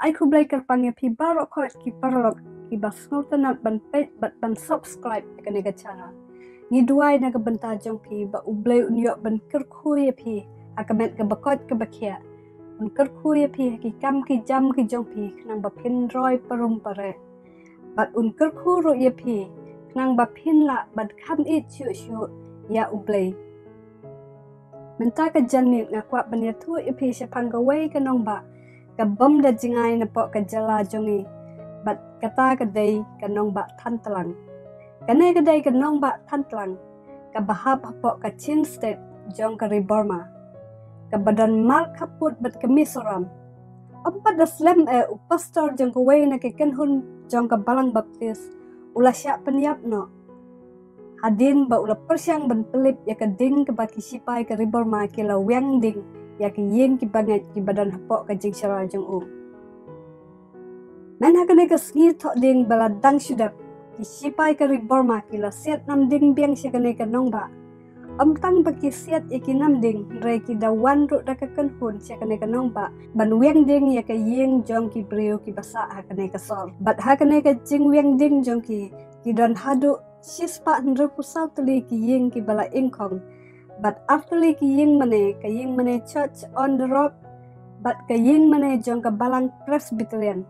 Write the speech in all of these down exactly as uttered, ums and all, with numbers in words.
Ai khublei kyrpang ïa phi baroh khoit ki paralok kiba sngewtynnat ban peit bad ban subscribe ïa kane ka channel. Ngi duwai na ka bynta jong phi ba U Blei un ïoh ban kyrkhu ïa phi ha ka met kaba koit kaba khiah. Un kyrkhu ïa phi ha ki kam ki jam ki jong phi khnang ba phin roi parum pareh. Bad un kyrkhu ruh ïa phi khnang ba phin lah ban kham ïeit shuh shuh ïa U Blei. Mynta ka janmiet nga kwah ban ïathuh ïa phi shaphang kawei ka nongbah ka bym da jngai napoh ka jylla jong ngi. Bad kata ka dei ka nongbah Thantlang. Kane ka dei ka nongbah Thantlang kaba hap hapoh ka Chin State jong ka ri Burma, kaba don markhappud bad ka Mizoram. Ym pat da slem eh u pastor jong kawei na ki kynhun jong ka Balang Baptist u la shah pynïap noh hadien ba u la pyrshang ban pynlip ïa ka ding kaba ki shipai ka ri Burma ki la wiang ding ïa ki ïing kiba ngeit kiba don hapoh ka jingshara jong u. Mynta ha kane ka sngi thoh ding ba la dang shu dep, ki shipai ka ri Burma ki la siat nam ding biang sha kane ka nongbah. Ym tang ba ki siat ïa ki nam ding, hynrei ki da wan ruh da ka kynhun sha kane ka nongbah ban wiang ding ïa ka ïing jong ki briew kiba sah ha kane ka sor. Bad ha kane ka jingwiang ding jong ki, ki don haduh shispah hynriewphew saw tylli ki ïing kiba la ingkhong. Bad ar tylli ki ïing mane, ka ïing mane Church on the Rock, bad ka ïing mane jong ka Balang Presbyterian.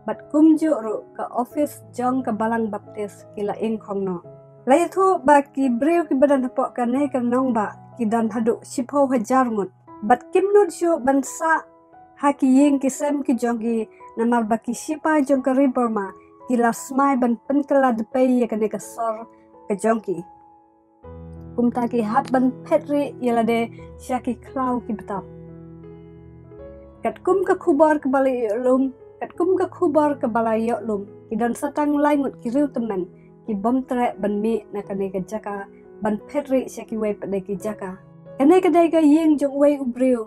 Bad kumjuh ruh ka office jong ka Balang Baptist ki la ingkhong noh. La ïathuh ba ki briew kiba don hapoh kane ka nongbah ki don haduh shiphew hajar ngut. Bad kim nud shuh ban sah ha ki ïing ki sem ki jong ki, namar ba ki shipai jong ka ri Burma ki la smai ban pynkylla dpei ïa kane ka sor ka jong ki. Kumta ki hap ban phet rieh ïa lade sha ki khlaw ki btap. Katkum ka khubor kaba la ïoh lum, katkum ka khubor kaba la ïoh lum, ki don sa tang lai ngut ki riewtymmen ki bym treh ban mih na kane ka jaka ban phet rieh sha kiwei pat de ki jaka. Kane ka dei ka ïing jong uwei u briew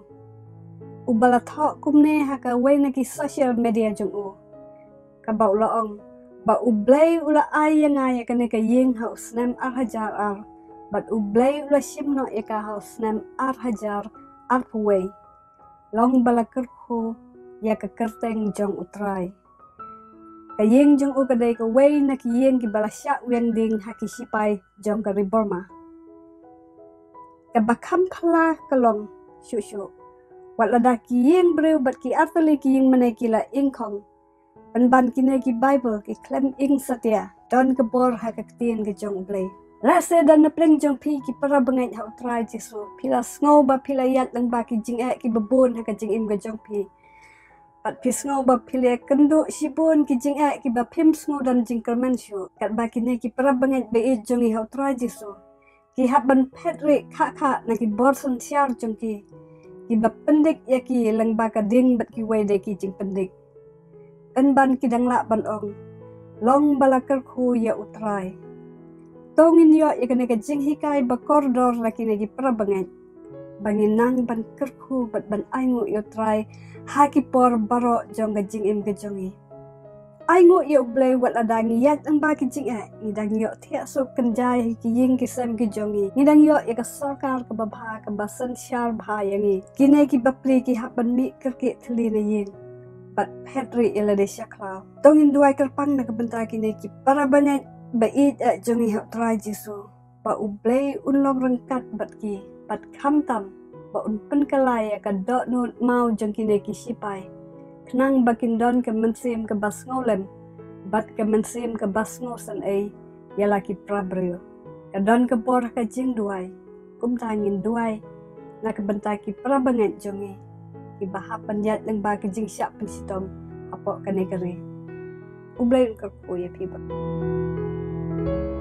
uba la thoh kumne ha kawei na ki social media jong u, kaba u la ong ba U Blei u la ai ïa nga ïa kane ka ïing ha u snem ar hajar ar, bad U Blei u la shim noh ïa ka ha u snem ar hajar arphew wei. Long ba la kyrkhu ïa ka kyrteng jong U Trai. Ka ïing jong u ka dei kawei na ki ïing kiba la shah wiang ding ha ki shipai jong ka ri Burma. Kaba kham phylla ka long shuh shuh, wat lada ki ïing briew bad ki ar tylli ki ïing mane ki la ingkhong, pynban kine ki Baibl ki khlem ing satia, don ka bor ha ka ktien ka jong U Blei. Lehse don na pdeng jong phi ki para bangeit ha U Trai Jisu, phi la sngew ba phi la ïaid lyngba ki jingeh kiba bun ha ka jingim ka jong phi. Bad phi sngew ba phi la ïakynduh shibun ki jingeh kiba phim sngewdon jingkyrmen shuh. Katba kine ki para bangeit ba ïeit jong ngi ha U Trai Jisu ki hap ban phet rieh khah khah na ki bor synshar jong ki, kiba pyndik ïa ki lyngba ka ding bad kiwei de ki jingpyndik. Pynban ki dang lah ban ong, long ba la kyrkhu ïa U Trai. To ngin ïoh ïa kane ka jinghikai ba kordor na kine ki para bangeit, ba ngin nang ban kyrkhu bad ban ainguh ïa U Trai ha ki por baroh jong ka jingim ka jong ngi. Ainguh ïa U Blei wat lada ngi ïaid lyngba ki jingeh, ngi dang ïoh thiah suk kynjai ha ki ïing ki sem ki jong ngi, ngi dang ïoh ïa ka sorkar kaba bha kaba synshar bha ïa ngi. Kine ki bapli ki hap ban mih kyrkieh thylli na ïing bad phet rieh ïa lade sha khlaw. To ngin duwai kyrpang na ka bynta kine ki para bangeit ba ïeit eh jong ngi ha U Trai Jisu, ba U Blei un long ryngkat bad ki, bad khamtam ba un pynkylla ïa ka dohnud maw jong kine ki shipai, khnang ba kin don ka mynsiem kaba sngewlem bad ka mynsiem kaba sngewsynei ïa la ki para briew. Ka don ka bor ha ka jingduwai. Kumta ngin duwai na ka bynta ki para bangeit jong ngi kiba hap ban ïaid lyngba ka jingshah pynshitom hapoh kane ka ri. U Blei un kyrkhu ïa phi baroh.